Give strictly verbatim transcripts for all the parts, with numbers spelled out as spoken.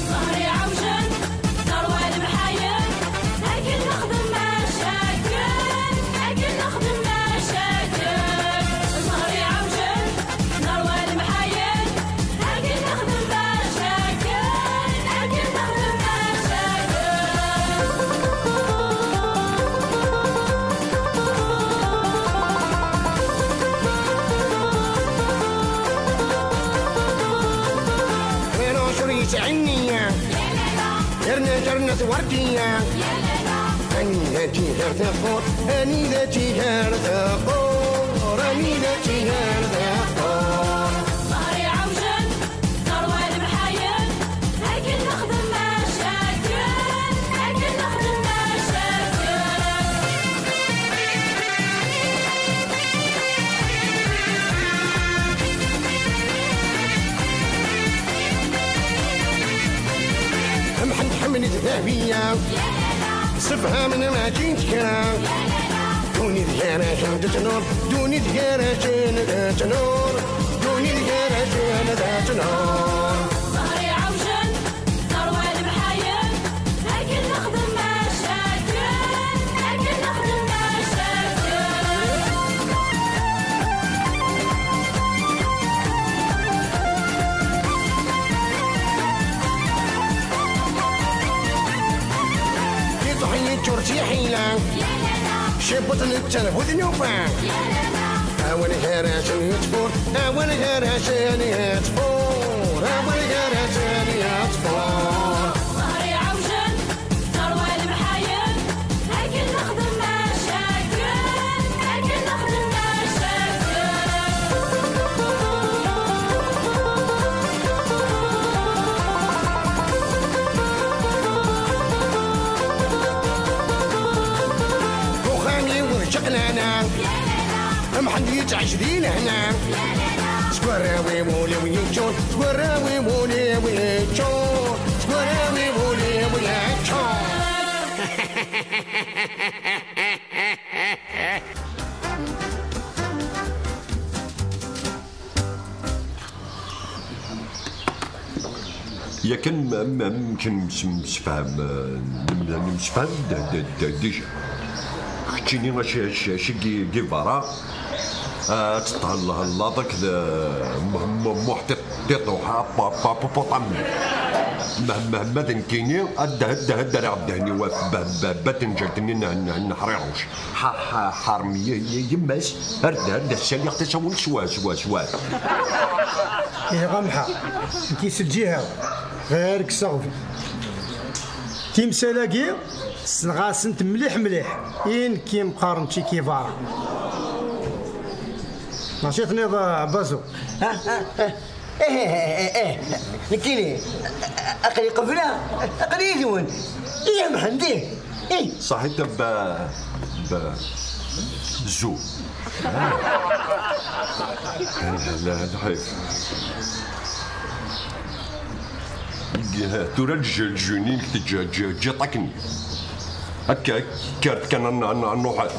ظهري عوجل، ثروة المحايل، لكن نخدم مشاكل، لكن نخدم مشاكل. ظهري عوجل، ثروة المحايل، لكن نخدم مشاكل، لكن نخدم مشاكل. Pero شريت عينيا، يرنا جرنا ثورتيا. أني ذاتي غير ثقور، أني ذاتي غير ثقور، أني ذاتي غير ثقور. ظهري عوجل، ثروة المحايل، لكن نخدم مشاكل، لكن نخدم مشاكل. محمد حملت ذهبية، صفها من ما جيت كرا. دوني ديانا جندت نور، دوني ديانا جندت نور، دوني ديانا جندت نور. ظهري عوجل، ثروة المحايل، لكن نخدم مشاكل، لكن نخدم مشاكل. كي تحيي تشورتي حيلة، شبط نتشرف وذنوبة. أول غير عشان يتفور، أول غير عشان يتفور، أول غير عشان يتفور. ظهري عوجل، ثروة المحايل، لكن نخدم مشاكل، لكن نخدم مشاكل. وخامي وشقلانا، محمد يتعجلين هنا. سكوراوي مولي ويتشون، سكوراوي مولي ويتشون، سكوراوي مولي ويتشون. Yakan m-, m-, m-, nemsefham, eh, nem-, nemsefham d, d, d, d, keččini aci, aci, aci Gi-, Guevara, eh, ad teṭṭhellaḍ akked, eh, Muḥ-, Muḥ-, Muḥ Tiṭ-, Tiṭuḥa, pa, pa, pa, pa, pa, Meh-, Meh-, Mehmed nekkini, ad d-, ad d-, ad d-rreɣ ddehn-iw ɣef ba-, ba-, ba tenǧalt-nni n, n, n Ḥriruc. Ḥa-, ḥa-, ḥarem y-, y-, yemma-s, ar d, ar d as-saliɣ tasawent swah, swah, swah. Ihi ɣamḥa, nekki s lǧiha-w, ɣer kkseɣ-d. Timsal-agi, ssneɣ-asent mliḥ, mliḥ, i nekk i m-qqaren Che Guevara. Mačči tenniḍ, a Bazo? Ah, ah, ah. Eh, eh, eh, eh, eh. Nekkini, aql-i qebleɣ, aql-i yid-wen. Ih, a Mḥend, ih. Ih. Ṣaḥit a Ba-, Ba-, Zu. Ah. La, la, lḥif. Tura lj-, ljuni-k teǧǧa-, ǧǧa-, ǧǧiḍ akken. Akka, kkert kan a n-, a n-, a nruḥet.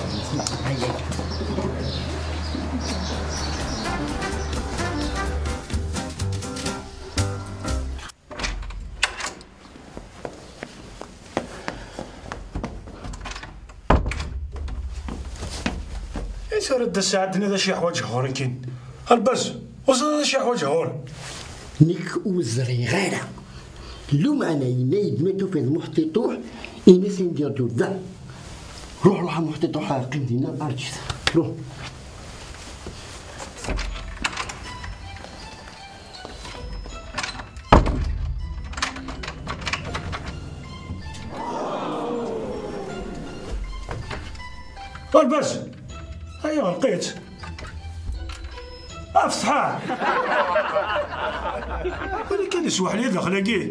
I tura d asaɛd-nni d acu yeḥwaǧ ɣur-i kan? Albaz, ur ẓriɣ d acu yeḥwaǧ ɣur-i. Nekk ur ẓriɣ ara. Lumeɛna yenna-yi-d ma tufiḍ Muḥ Tiṭuḥ, ini-as indiɣ-d da. Ruḥ, ruḥ a Muḥ Tiṭuḥ, qqim dinna, arǧit. Ruḥ. Albaz! Ay, ɣelqit! Afetḥa! Wali kan isweḥli daxel-agi!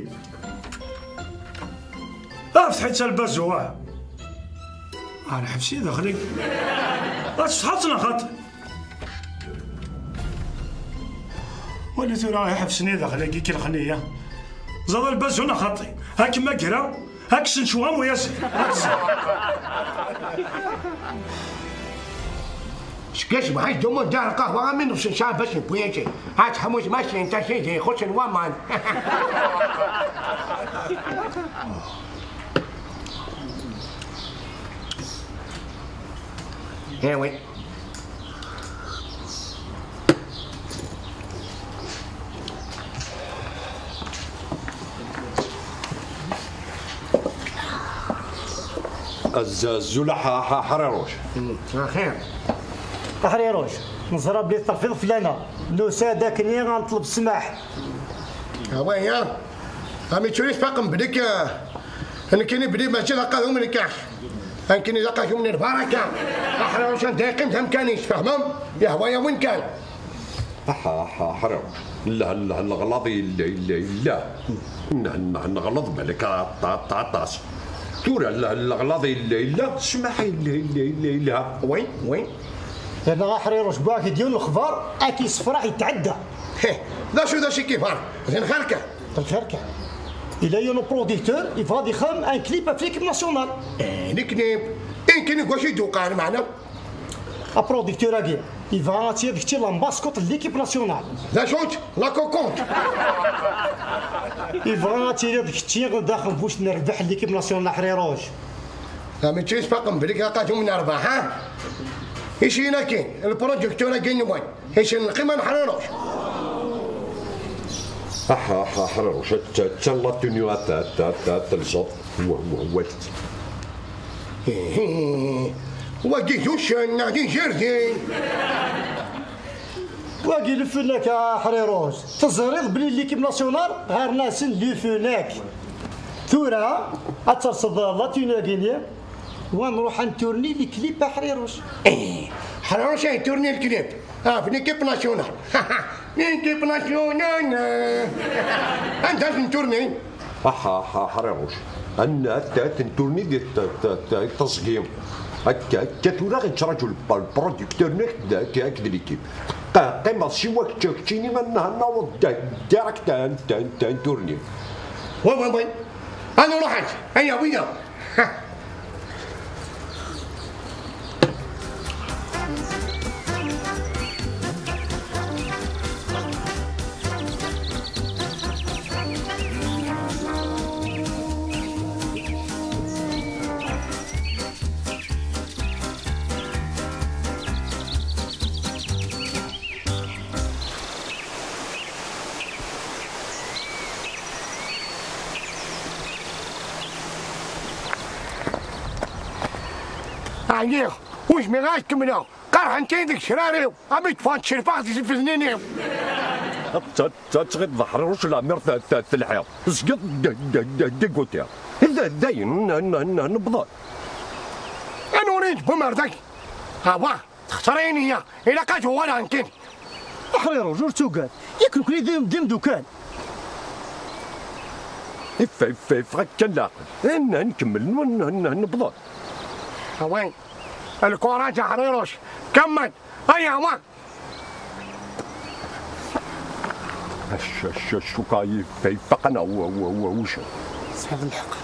Afetḥ-itt a Lbaz, uah! Ah, lḥebs i daxel-agi! Ad tsetḥaḍ neɣ xaṭi? Wali tura iḥebsen i daxel-agi kelxen-iyi. Ẓaḍ lbazun a xaṭi. Ad kem-aggreɣ, ad k-ssencew am uyaziḍ. Ad tẓer. Seg asbaḥ i ttdumuɣ ddaw lqahwa am win ixuṣṣen ccɛab ass n wayagi. Ad tḥemmut mačči n tagi i ixuṣṣen waman. Eh oui. Azul a Ḥ-, Ḥ-, Ḥriruc. Axir. Aḥriruc, neẓra belli terfiḍ fell-aneɣ. Nusa-d akken ad nṭleb ssmaḥ. Awaya, a mi turiḍ faqen belli k-, nekkini belli mačči d aqadum nekkaḥ. Nekkini d aqadum n lbaraka. Aḥriruc anda yeqqim d amkan-is, tfehmem? Yehwa-yawen kan. Aḥ, aḥ, aḥriruc. Llah, llah, leɣlaḍ yella, yella, yella. Nah, nah, neɣleḍ balak a, a, a, aṭas. Tura, llah, leɣlaḍ yella, yella. Ssmaḥ, yella, yella, yella, yella. Oui, oui. Yerna aḥriruc, wwiɣ-ak-d yiwen lexbar, ad k-yessefraḥ yetɛedda. Heh, d acu, d acu i k-yebɣan? D lxir kan. D lxir kan. Yella yiwen uproducteur, yebɣa ad ixdem un clip ɣef l'équipe nationale. Eh, l'équipe. Eh, kan deg wacu i d-uqan, meɛna? Aproducteur-agi, yebɣa ad tiliḍ kečči la mascotte n l'équipe nationale. D acu-tt? La cocotte. Yebɣa ad tiliḍ kečči d axenfuc n rrbeḥ n l'équipe nationale, aḥriruc. Ah, mačči yesfaqen belli aqadum n rrbeḥ, ha? Ici-agi, lproducteur-agi nwen. Ici n lqima n ḥriruc. Aḥ, aḥ, aḥriruc, atta, atta la tenue, atta, atta, atta, telseḍ. Wah, wah, wah. Ihi, wagi d uccen neɣ d ijerdi? Wagi le Fnac a Ḥriruc. Teẓriḍ belli l'équipe nationale ɣer-asen le Fnac. Tura, ad terseḍ la tenue-agi-nni, wa nruḥ ad nturni les clips a Ḥriruc. Eh, Ḥriruc a yetturni le clip. Ah, ɣef l'équipe nationale. L'équipe nationale. Anda ad nturni? Aḥ, aḥ, aḥ, Ḥriruc. Anna, ta, tenturni di t-, t-, t-, teẓgi. Akka, akka tura i yettraǧu lp-, lproducteur-nnek d, d, akked l'équipe. Qa-, qqimeḍ siwa kečč, keččini ma nnaɣ naweḍ d, direct n, n, n, n turni. Oui, oui, oui. Ad nruḥ, aya, wiya. Ɛyiɣ, ur zmireɣ ad kemmleɣ. Qerḥent-iyi deg tecrar-iw, am i ṭṭfent celfaɣ di tifednin-iw. Ta, ta, tɣileḍ d Ḥriruc leɛmer ta, ta, telḥiḍ. Tezgiḍ d, d, d, d, diguti. D, dayen, n, n, n, newweḍ. Anwa i d-tewwim ar dagi? Awa, texṣer-iyi nniya, ilaq ad uɣaleɣ nekkini. Aḥriruc, ur ttugad. Yak nekkni d, d imdukal. Iff-, iff-, iffeɣ-ak kan leɛqel. N, nkemmel, n, n, n, newweḍ. Awa. Lkuraǧ a Ḥriruc, kemmel, ay awa! Acu, acu, acu ka yif-, ifaqen, aw, aw, aw, aw, ucu? Tesɛiḍ lḥeqq.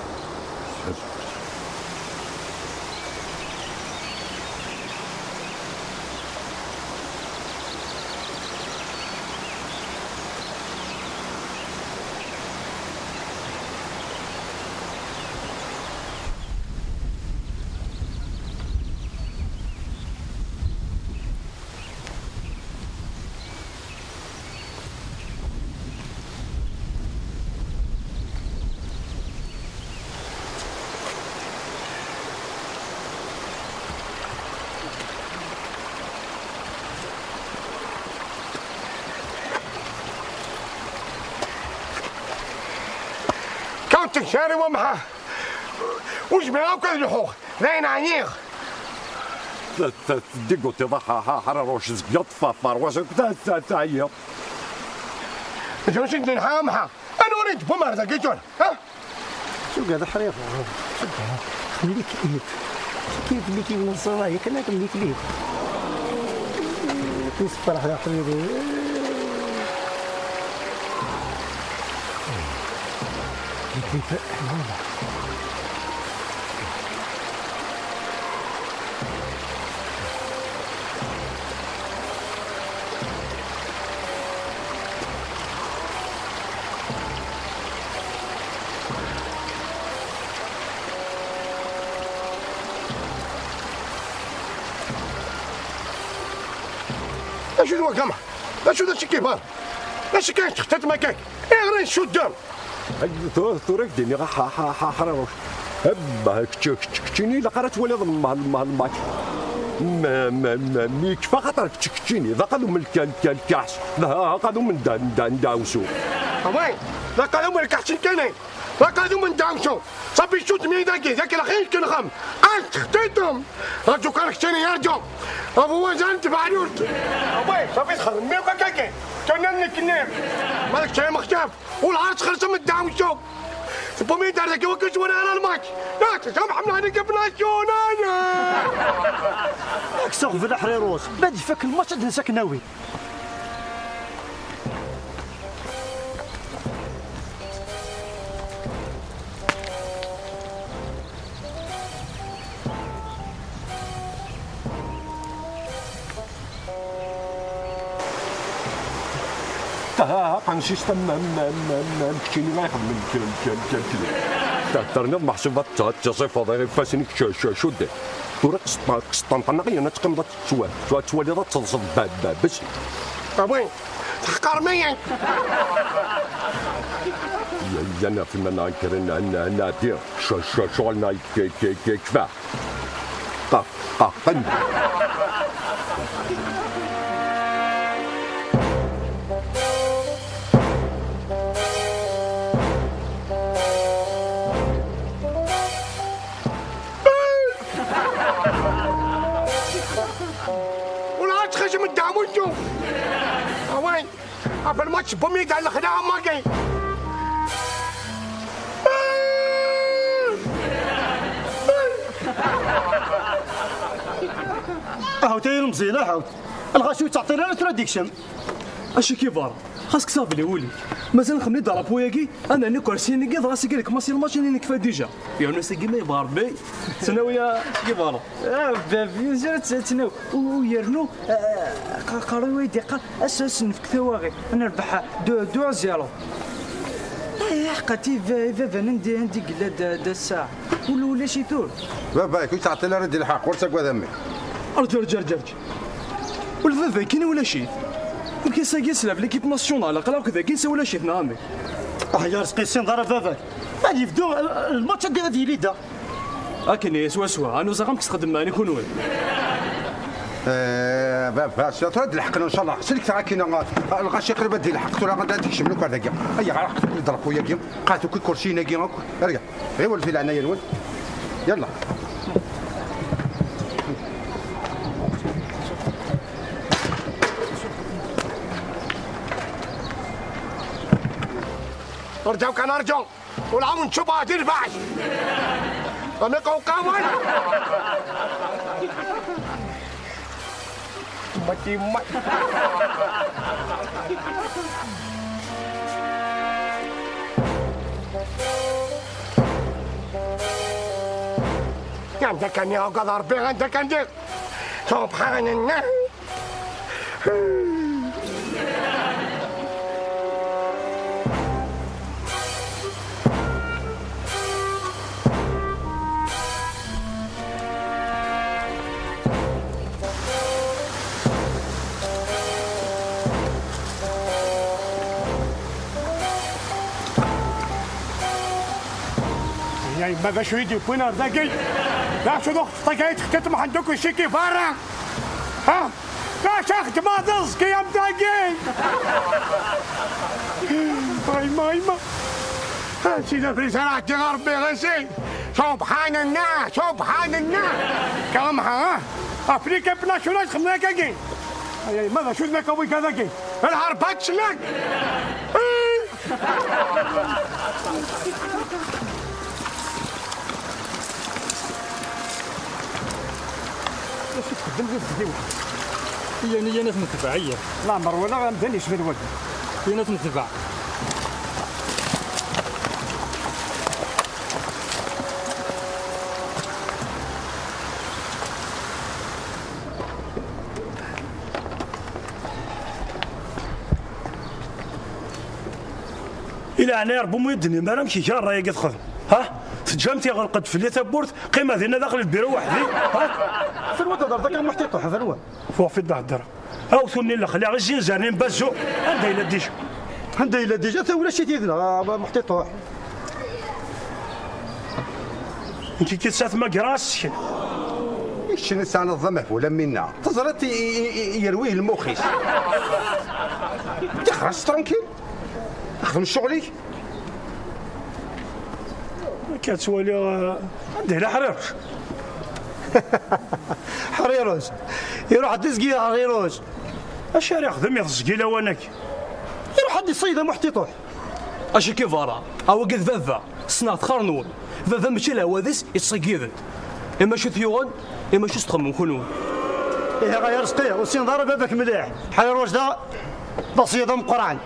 Kawt tgecrar-iw a Mḥa. Ur zmireɣ akk ad lḥuɣ. Dayen ɛyiɣ. T-, t-, tdiguṭiḍ a Ḥ-, Ḥ-, Ḥriruc, tezgiḍ tferfer, was akk ta-, ta-, teɛyiḍ. Drus i d-nelḥa a Mḥa. Anwa i d-tewwim ar dagi tura, ha? Tugad a Ḥriruc, tugad. Xemlik ib. Kif li kif neẓra, yakan ad xemlik ib. Nessefraḥ a Ḥriruc. D acu d wagama? D acu d acikibar? D acu kan textiṭ makak? Iɣra ncuddem. Ay, tura, tura k-d-iniɣ, ḥa, ḥa, ḥa, ḥraruc. Hebba, kečč, kečč, keččini, ilaq ara twaliḍ lmal, lmal, lmal. Ma, ma, ma, mi yekfa xaṭer kečč, keččini, d aqadum lka, lka, lkaḥs, d aqadum n da, n da, n daɛwsu. Away, d aqadum lkaḥs n kani, d aqadum n daɛwsu. Ṣafi cud mi dagi, dak lxir kenxem. Ad textiṭem. Rǧu kan keččini, rǧu. Abu wazan tbeɛrurt. Away, ṣafi txedmem akka kaki. Kana nekni. Malek cay mextaf. Ur lɛar txellṣem ddaɛwessu. Tewwim-iyi-d ar dagi wakken ttwaliɣ ara lmač. Yak, samḥem-aɣ nekk bnasyunal. Ad k-seɣbel aḥriṛus. Ma d-ifak lmač ad d-nsak nawi. Taha, qanṣist am, am, am, am, am keččini la ixedmen kal, kal, kal, kal. Ta-, terniḍ meḥsub ad t-, ad tiẓifuḍ ifassen-ik c-, c-, cudden. Tura qsṭ-, qsṭenṭen-aɣ yan ad teqqimeḍ ad tettwa-, tettwa-, tettwaliḍ ad teḍseḍ bab, bab, bes. Awi, teḥqarem-iyi. Ya, ya naf iman-nneɣ nekker n-, n-, nɛeddi. C-, c-, ccɣel-nneɣ k-, k-, k-, kfa. Qa-, qa-, qqen. Ula ad txedmem ddaɛwessu. Away. Ɣef lmač tewwim-iyi-d ar lexla am wagi. Ahawt ay ilemẓiyen, ahawt. Lɣaci ur ttɛeṭṭil ara tura ad ikcem. Acu k-ibar? Xas kkes aɣbel i wul-ik. Mazal nxemmem-id drapeau-agi, ad nernu ikersiyen-agi, dɣa seg lekmas i lmač-nni nekfa déjà. Yernu sagi ma yebɣa Rebbi, ttnawi acu k-ibar? Ah, bab, yuzur ad tt-, ttnaw. U, u yernu, ah, qa-, qarru ay d-iqqar, ass, ass nefk tawaɣit, ad nerbeḥ deux, deux à zéro. Ah, iḥeqqa, i ba-, i baba-nni anda, anda i yella d, d ass-a? Ula ulac-it ur. Baba, kul ttɛeṭṭil ara d-ilḥaq, ur ttagad a mmi. Rǧu, rǧu, rǧu, rǧu. Ula d baba-k kan ulac-it. Amek ass-agi slab l'équipe nationale, aql-aɣ dagi nsa ulac-it, neɣ amek? Ah, ya Rezqi, ur tessineḍ ara baba-k. Ad yebdu, eh, lmatch ad, ad yili da. Akken i swaswa, ad nuẓeɣ amek txeddmem ɛni kunwi? Eh, baba, s tura d lḥeqq, ncallah. Selket akin, lɣaci qrib ad d-ilḥeq, tura ad d-ikcem lukan dagi. Ayya, ɣer ḥqet drapeau-yagi, qat akk ikursiyen-agi akk. Arga, ɣiwel di leɛnaya-nwen. Yalla. Rǧu kan rǧu. Ula ad ncuba di lbaɛd. Am iqewqawen. Mati, mati. Anda kan i ugaḍ Ṛebbi, anda kan diɣ. Subḥan Allah. Ya yemma, d acu i d-yewwin ar dagi? D acu d uxefṭak ay textiṭ Mḥend akk iciki berra? Ha? Acu xedmeɣ d aẓekki am dagi? Ay ma, ay ma. A Sidi Fris, ara ɛeddiɣ a Rebbi, a Sidi. Subḥan Allah, subḥan Allah. Karamha, ha? Afrika bna cuna txedmeḍ akkagi. Ay, ay, ma d acu d nakawi kadagi? Lharbat slak. Acu txeddem di tdiwa? Iya, iya, ad t-netbeɛ, iya. Leɛmer walaɣ amdan yecba d wagi. Iya, ad t-netbeɛ. Leɛnaya Rebbi, umi d-tennim ara amek iga ṛṛay-agi txedm? Ha? Teǧǧam-t iɣelq-d fell-i tawwurt, qqimeɣ dinna daxel lbiru weḥd-i? Ha? Atan wa d-hedreḍ akka, Muḥtiṭuḥ, atan wa. Fuɣ fi d-hedreɣ. Awtul-nni n lexla, izinzaren n bazzu, anda yella Dija? Anda yella Dija? Ata ulac-it yid-neɣ, a Muḥtiṭuḥ. Nekk kit-sat ma greɣ ass-n. I kečč i tesɛaned d amehbul am winna. Teẓriḍ i, i, i, i yerwi lmux-is. Tixer-as tranquille. Xdem ccɣel-ik. Akka ttwaliɣ, eh, anda yella Ḥriruc? Ḥriruc. Iruḥ-d izgi Ḥriruc. Acu ara yexdem i teẓgi lawan-agi? Iruḥ ad d-iṣeyyed a Muḥtiṭuḥ. Acu-k i berra? A wagi d baba, ssneɣ-t xir-nwen. Baba mačči d lɛawad-is, yettṣeyyid-d. Imacu t-yuɣen? Imacu s-txemmem kunwi? Ihi a Arezqi, ur tessineḍ ara baba-k mliḥ. Ḥriruc da d aṣeyyed ameqqran.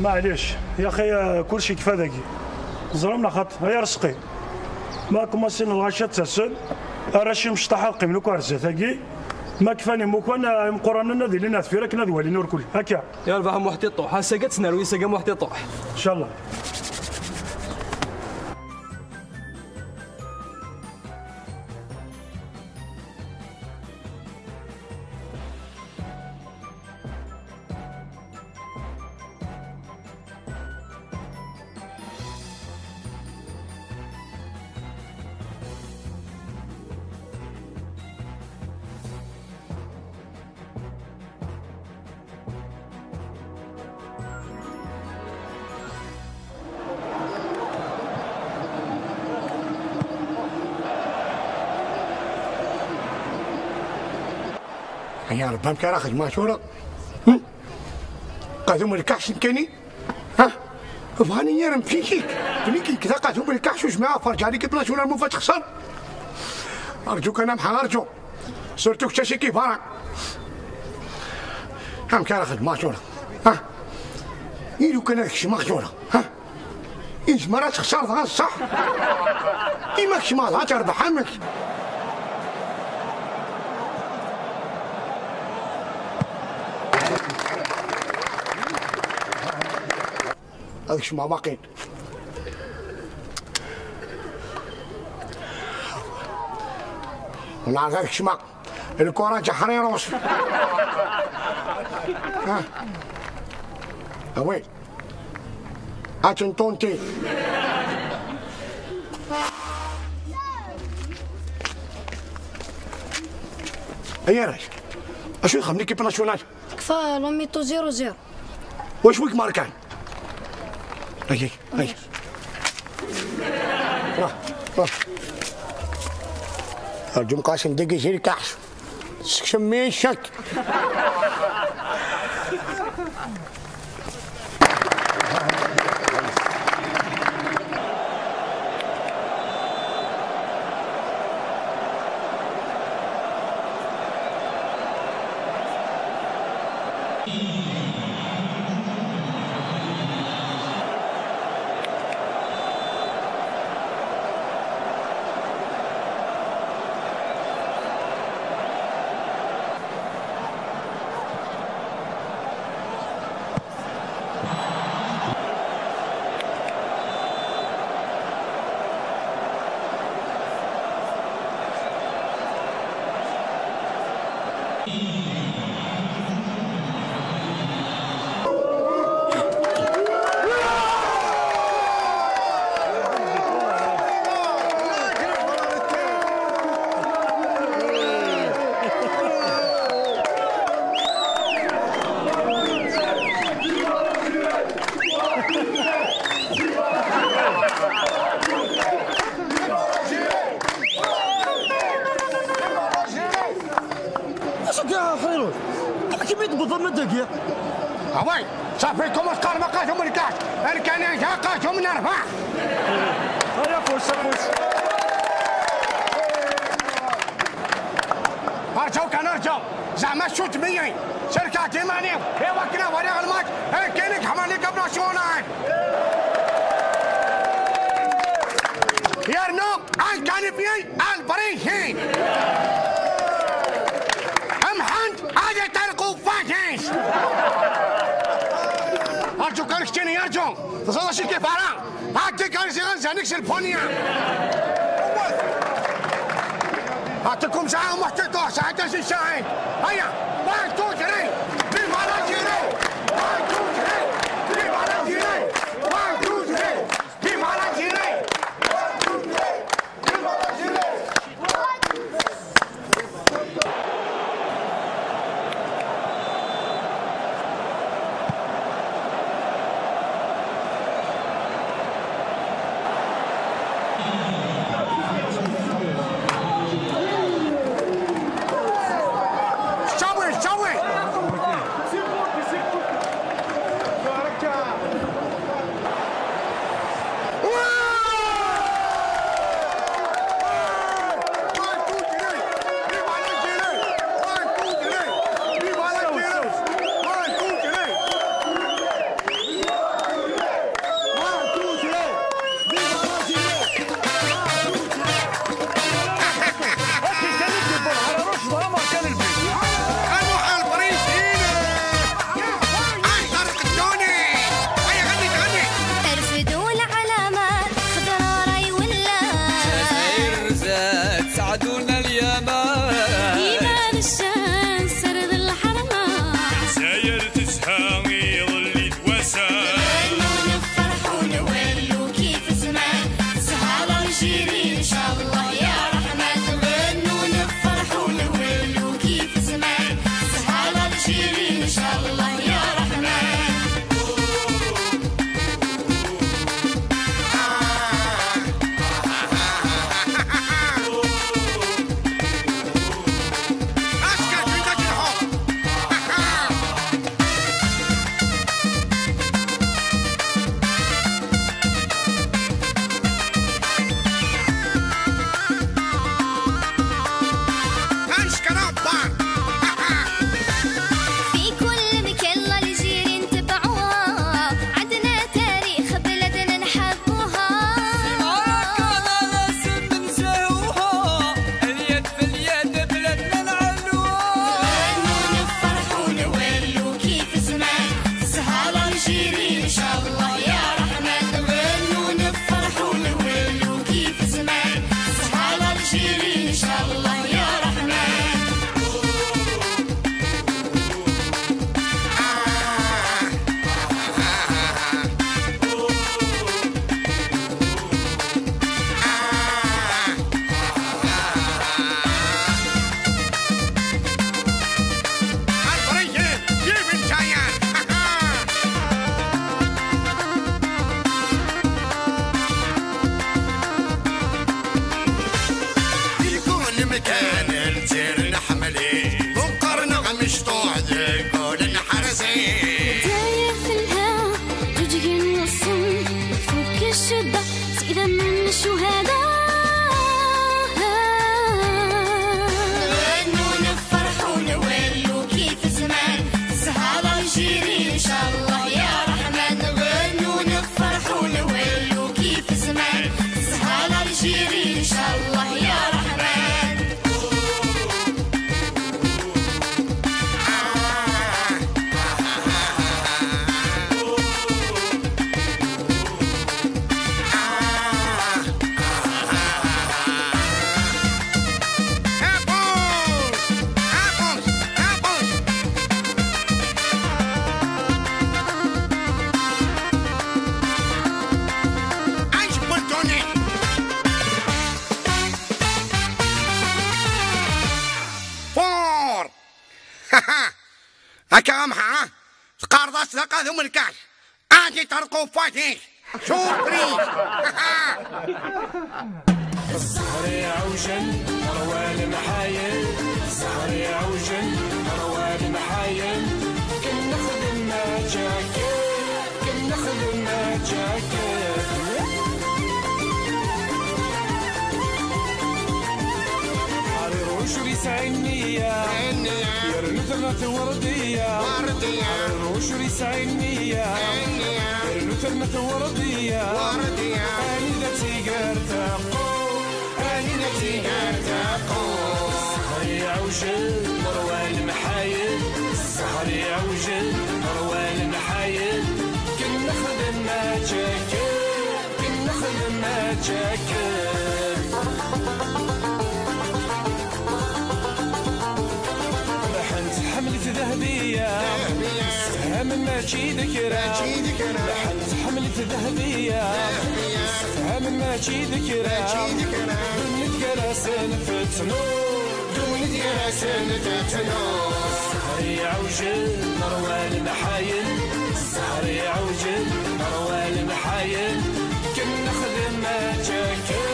Maɛlic, yaxi, eh, kulci yekfa dagi. Teẓram neɣ xaṭi, ay Arezqi. Ma kumasin lɣaci ad d-asen, arrac imecṭaḥ ad qqimen akk ar zdat-agi. Ma kfan imukan, eh, imeqqranen ad ilin ar deffir akken ad walin urkul. Akka. Yerbeḥ Muḥtiṭuḥ, ass-agi ad tt-nerwi, ass-agi Muḥtiṭuḥ. Ncallah. Ay Ṛebbi, amek ara xedmeɣ tura? Hm? Qadum lkaḥ s nekkini? Ha? Bɣan-iyi ara mfikik. Mfikik d aqadum lkaḥ, s ujmiɛ aferǧan i k-iplac ula mufa texṣer. Arǧu kan a Mḥa, arǧu. Surtout kečč a Siki Bara. Amek ara xedmeɣ tura? Ha? I lukan ad kecmeɣ tura? Ha? Izmer ad texṣer dɣa ṣṣeḥ. Ima kecmeɣ dɣa terbeḥ amek? Ad kecmeɣ waqil. Neɛreḍ ad kecmeɣ. Lkuraǧ a Ḥriruc. Ah. Away. Ad tenṭunti. Ay arrac, acu ixeddem l'équipe nationale? Tekfa la mi-temps zéro zéro. Wacu i k-markan? Ay, ay, ay. Ruḥ, ruḥ. Rǧum Qasim dagi zi lkaḥs. Sekcem-iyi ccak. Acu akka, a Ḥriruc? Amek imi d-tewweḍ ama dagi? Ah ouais, ça fait comment ce karma quand on me le cache? Elle gagne un jack quand on me nerve. Allez, pousse, pousse. Arjo kan arjo. Zama shoot me. Serka timani. Ewa kina wari almak. Hey, kene kamani kabna shona. Yernu, ay kan ibyen, ay barihin. Amḥend, ay tarqu fatis. Arju kan keččini, arju. Teẓriḍ acu i k-ifara? Ɛeddi kan ziɣ anza-nnek s lpunya. Ɛṭikum saɛa muḥtiṭa, saɛa kan si saɛin. Aya, one, two, three. Viva la Gire! One, two, three. Viva la Gire! One, two, three. Viva la Gire! Shall we? Shall we? Four. Akka amḥa, teqqareḍ-as d aqadum n lkac. Anti terqu fatis. Surprise. Ẓẓher iɛewjen, ṛwan mḥayen. Ẓẓher iɛewjen, ṛwan mḥayen. Ken nexdem mačči Sɛin nniya. Yernu terna tewrdiya. Rruc ur yesɛi nniya. Yernu terna tewrdiya. Anida tigar taqqu. Anida tigar taqqu. Ssehri ɛewjen, ṛwa lemḥayen. Ssehri ɛewjen, ṛwa lemḥayen. Ken nexdem ačakken. Ken nexdem ačakken. Lḥan tḥemmlet Dahbiya. Sefhamen mačči d kra. Lḥan tḥemmlet Dahbiya. Sefhamen mačči d kra. Ddunit gar-asen tettnu. Ddunit gar-asen tettnu. Ssehri ɛewjen, ṛwa lemḥayen. Ssehri ɛewjen, ṛwa lemḥayen. Ken nexdem ačakken.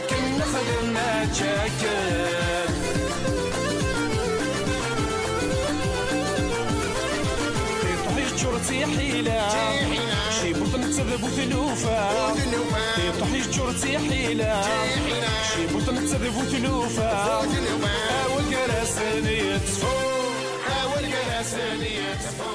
Ken nexdem ačakken. Tiṭ yeččur d tiḥila. Cibuṭ netta d bu tlufa. Tiṭ yeččur d tiḥila. Cibuṭ netta d bu tlufa. Awal gar-asen yettfu. Awal gar-asen yettfu.